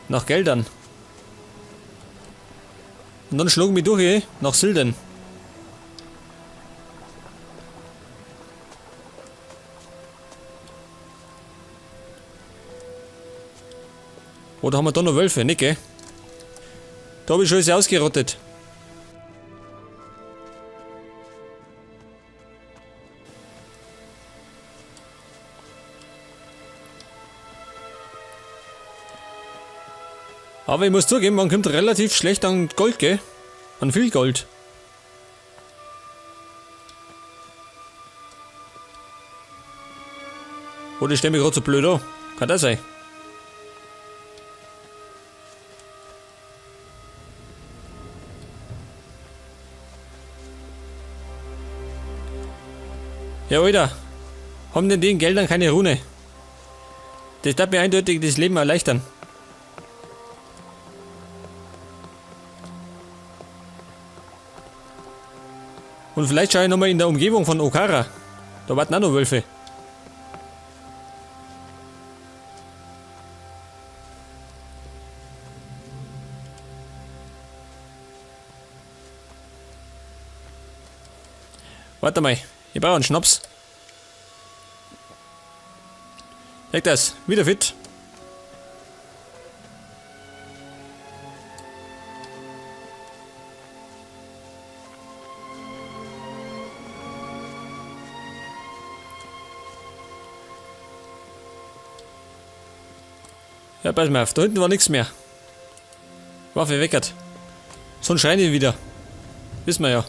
Nach Geldern. Und dann schlagen wir durch nach Silden. Oder haben wir da noch Wölfe? Nicht, gell? Da habe ich schon alles ausgerottet. Aber ich muss zugeben, man kommt relativ schlecht an Gold, gell? An viel Gold. Oder ich stelle mich gerade so blöd an. Kann das sein? Ja, Alter. Haben denn die in Geldern keine Rune? Das darf mir eindeutig das Leben erleichtern. Und vielleicht schaue ich nochmal in der Umgebung von Okara. Da warten auch noch Wölfe. Warte mal, ich brauche einen Schnaps. Leg das, wieder fit. Ja, pass mal auf, da hinten war nichts mehr. Waffe weckert. Sonst schreien die wieder. Wissen wir ja.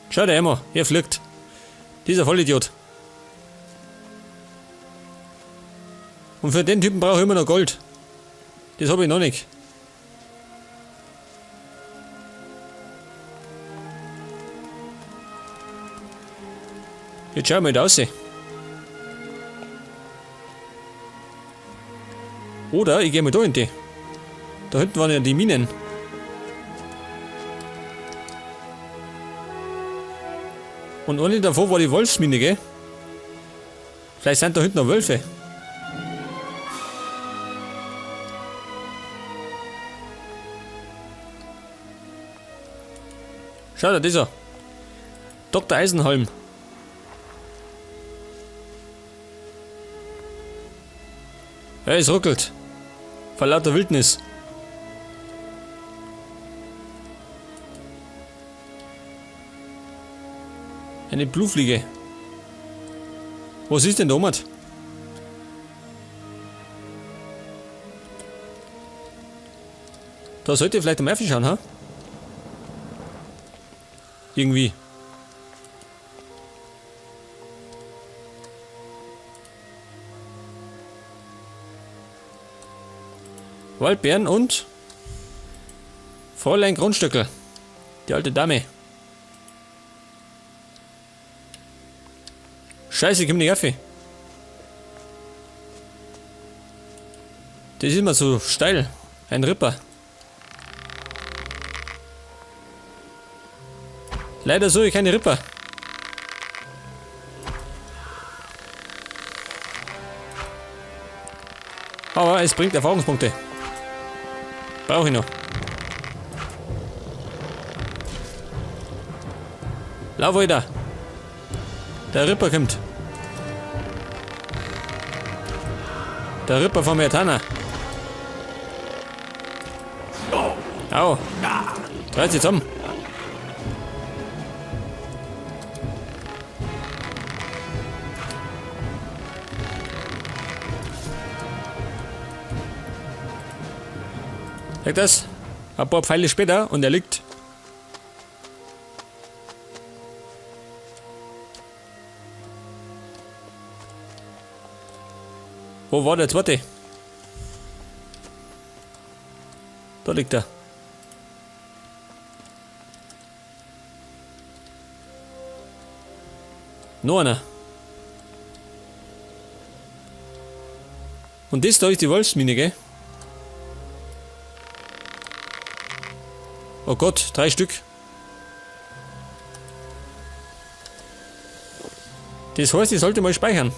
Schau der immer, er fliegt. Dieser Vollidiot. Und für den Typen brauche ich immer noch Gold. Das habe ich noch nicht. Jetzt schau mal da raus. Oder ich gehe mal da in die. Da hinten waren ja die Minen. Und ohne davor war die Wolfsmine, gell? Vielleicht sind da hinten noch Wölfe. Schau da, dieser. Dr. Eisenholm. Ja, es ruckelt. Vor lauter Wildnis. Eine Blufliege. Was ist denn da oben? Da sollte ich vielleicht am Erfen schauen, ha? Irgendwie. Waldbeeren und Fräulein Grundstöckel. Die alte Dame. Scheiße, ich komm nicht auf. Das ist immer so steil. Ein Ripper. Leider suche ich keine Ripper. Aber es bringt Erfahrungspunkte. Brauche ich noch. Lauf weiter. Der Ripper kommt. Der Ripper von Myrtana. Au. Dreht sich zusammen. Sag das. Ein paar Pfeile später und er liegt. Wo war der zweite? Da liegt er. Noch einer. Und das da ist die Wolfsmine, gell? Oh Gott, 3 Stück. Das heißt, ich sollte mal speichern.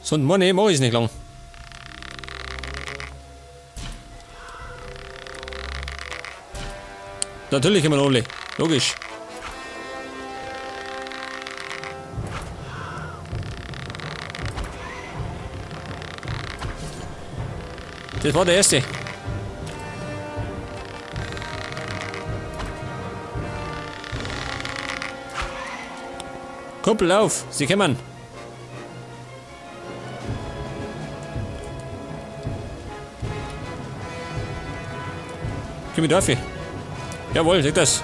Sonst meine ich, mach ich's nicht lang. Natürlich immer alle. Logisch. Das war der erste. Kumpel auf, sie kommen. Komm ich drauf? Jawohl, seht das.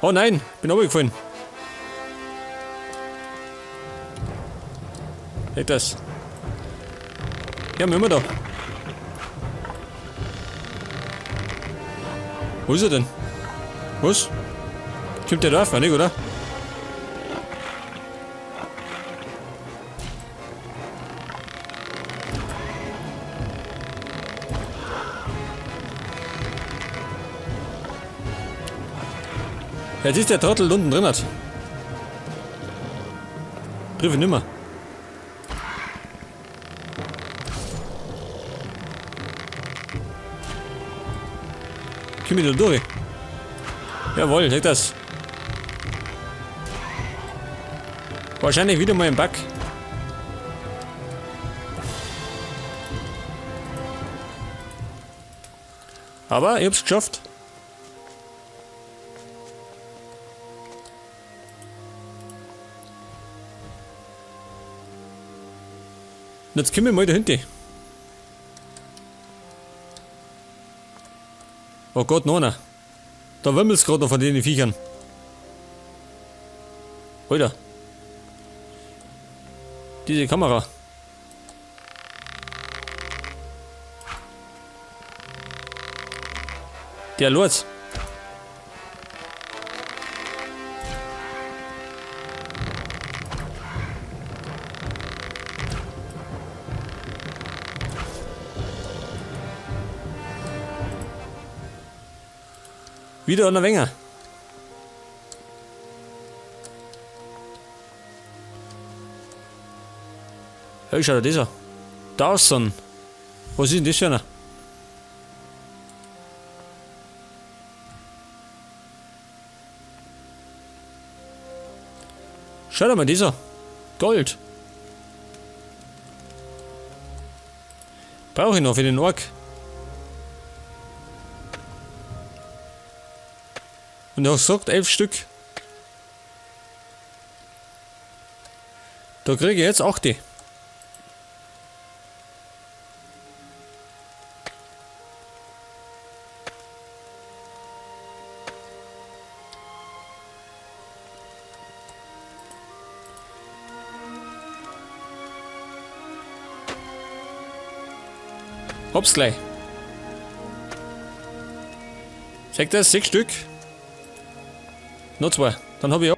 Oh nein, bin runtergefallen. Seht das. Ja, wir immer da. Wo ist er denn? Was? Kommt der drauf, nicht, oder? Jetzt ist der Trottel unten drin hat. Triff ihn nimmer. Komm ich da durch? Jawohl, seht das. Wahrscheinlich wieder mal ein Bug. Aber ich hab's geschafft. Und jetzt kommen wir mal dahinter. Oh Gott, noch einer. Da wimmelt's grad noch von den Viechern. Alter. Diese Kamera. Der Lurz. Wieder an der Wenger. Hey, schau dir das an. Dawson. Was ist denn das für einer? Schau dir mal das an. Gold. Brauche ich noch für den Ork. Und er sagt 11 Stück. Da kriege ich jetzt 8. Hops gleich. Seht ihr das? 6 Stück. Noch 2. Dann hab ich auch.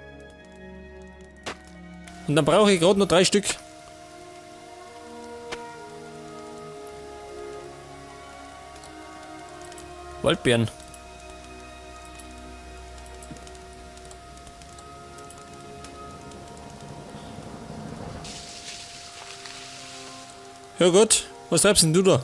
Und dann brauche ich grad noch 3 Stück. Waldbeeren. Ja gut, was treibst denn du da?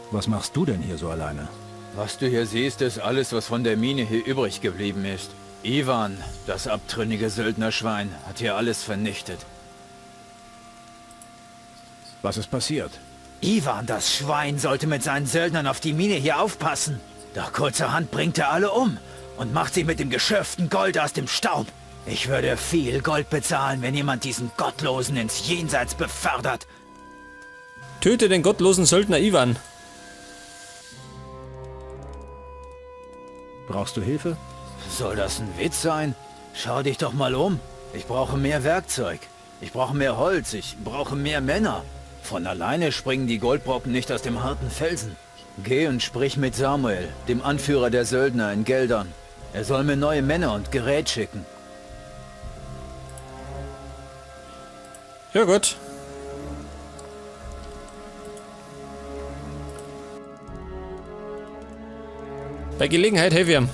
Was machst du denn hier so alleine? Was du hier siehst, ist alles, was von der Mine hier übrig geblieben ist. Ivan, das abtrünnige Söldnerschwein, hat hier alles vernichtet. Was ist passiert? Ivan, das Schwein, sollte mit seinen Söldnern auf die Mine hier aufpassen. Doch kurzerhand bringt er alle um und macht sich mit dem geschürften Gold aus dem Staub. Ich würde viel Gold bezahlen, wenn jemand diesen Gottlosen ins Jenseits befördert. Töte den gottlosen Söldner Ivan. Brauchst du Hilfe? Soll das ein Witz sein? Schau dich doch mal um. Ich brauche mehr Werkzeug. Ich brauche mehr Holz. Ich brauche mehr Männer. Von alleine springen die Goldbrocken nicht aus dem harten Felsen. Geh und sprich mit Samuel, dem Anführer der Söldner in Geldern. Er soll mir neue Männer und Gerät schicken. Ja gut. Bei Gelegenheit helfe ich ihm.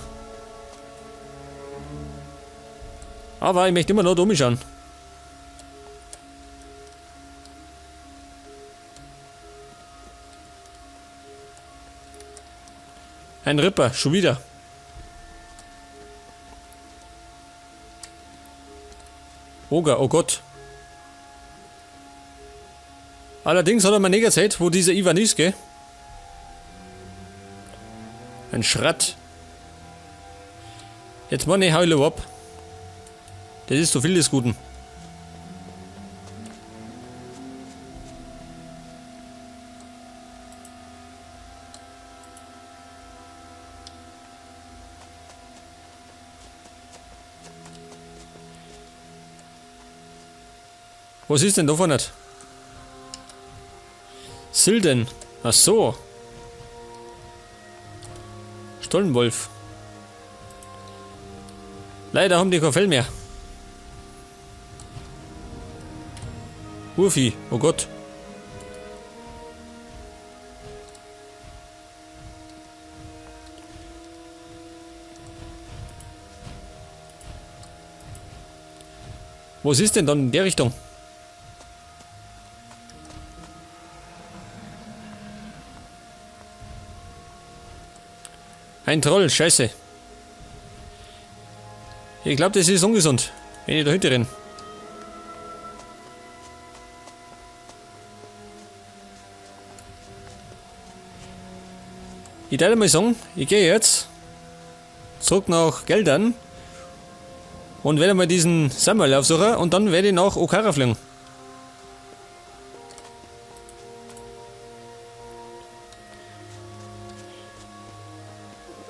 Aber ich möchte immer noch da umschauen. Ein Ripper, schon wieder. Oger, oh Gott. Allerdings hat er mir nicht erzählt, wo dieser Ivan ist, gell? Ein Schratt. Jetzt mal ne, hau ich lieber ab. Das ist zu viel des Guten. Was ist denn davon nicht? Silden. Ach so. Stollenwolf. Leider haben die kein Fell mehr. Urvieh. Oh Gott. Was ist denn dann in der Richtung? Ein Troll, scheiße. Ich glaube, das ist ungesund, wenn ich dahinter renne. Ich teile mal sagen, ich gehe jetzt zurück nach Geldern und werde mal diesen Samuel aufsuchen und dann werde ich nach Okara fliegen.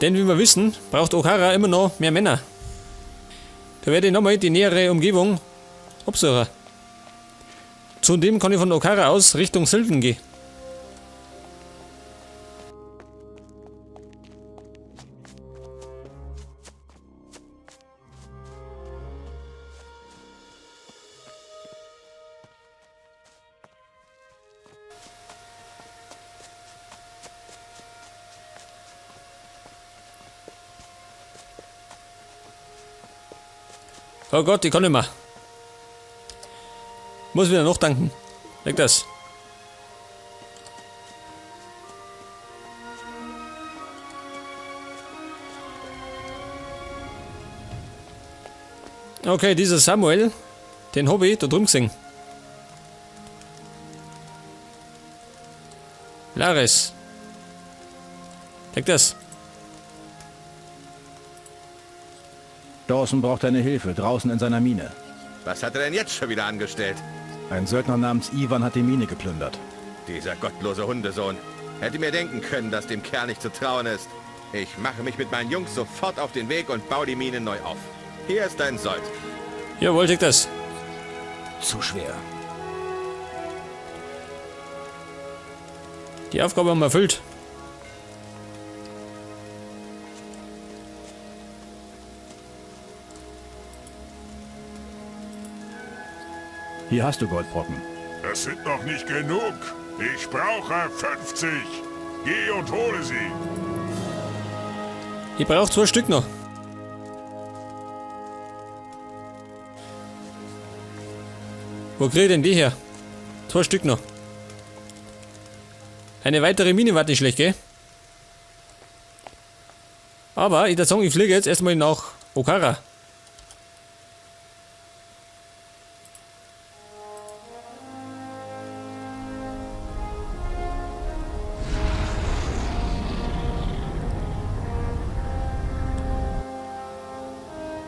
Denn wie wir wissen, braucht Okara immer noch mehr Männer. Da werde ich nochmal die nähere Umgebung absuchen. Zudem kann ich von Okara aus Richtung Silden gehen. Oh Gott, ich kann nicht mehr. Muss wieder noch danken. Leg das. Okay, dieser Samuel, den hab ich da drüben gesehen. Lares. Leg das. Dawson braucht deine Hilfe, draußen in seiner Mine. Was hat er denn jetzt schon wieder angestellt? Ein Söldner namens Ivan hat die Mine geplündert. Dieser gottlose Hundesohn. Hätte mir denken können, dass dem Kerl nicht zu trauen ist. Ich mache mich mit meinen Jungs sofort auf den Weg und baue die Mine neu auf. Hier ist dein Sold. Jawohl, leg das. Zu schwer. Die Aufgabe haben wir erfüllt. Hier hast du Goldbrocken. Das sind noch nicht genug. Ich brauche 50. Geh und hole sie. Ich brauche 2 Stück noch. Wo krieg ich denn die her? 2 Stück noch. Eine weitere Mine war nicht schlecht, gell? Aber ich würde sagen, ich fliege jetzt erstmal nach Okara.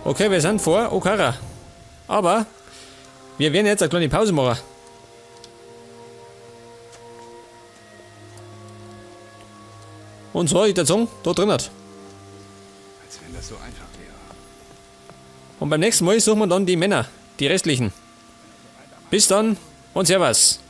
Okay, wir sind vor Okara. Aber wir werden jetzt eine kleine Pause machen. Und zwar, ich würde sagen, da drin hat. Als wenn das so einfach wäre. Und beim nächsten Mal suchen wir dann die Männer, die restlichen. Bis dann und Servus.